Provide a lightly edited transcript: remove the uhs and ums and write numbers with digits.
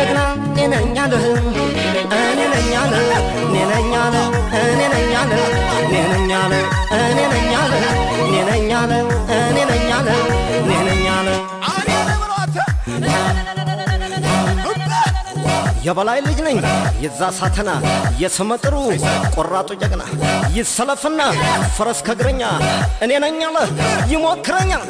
ጀግና እኔ ነኝ አለ፣ እኔ ነኝ አለ፣ እኔ ነኝ አለ፣ እኔ ነኝ አለ፣ እኔ ነኝ አለ፣ እኔ ነኝ አለ፣ እኔ ነኝ አለ፣ እኔ ነኝ አለ፣ እኔ ነኝ አለ። የበላይ ልጅ ነኝ የዛ ሳተና የስመጥሩ ቆራጡ ጀግና፣ ይሰለፍና ፈረስ ከእግረኛ እኔ ነኝ አለ ይሞክረኛል።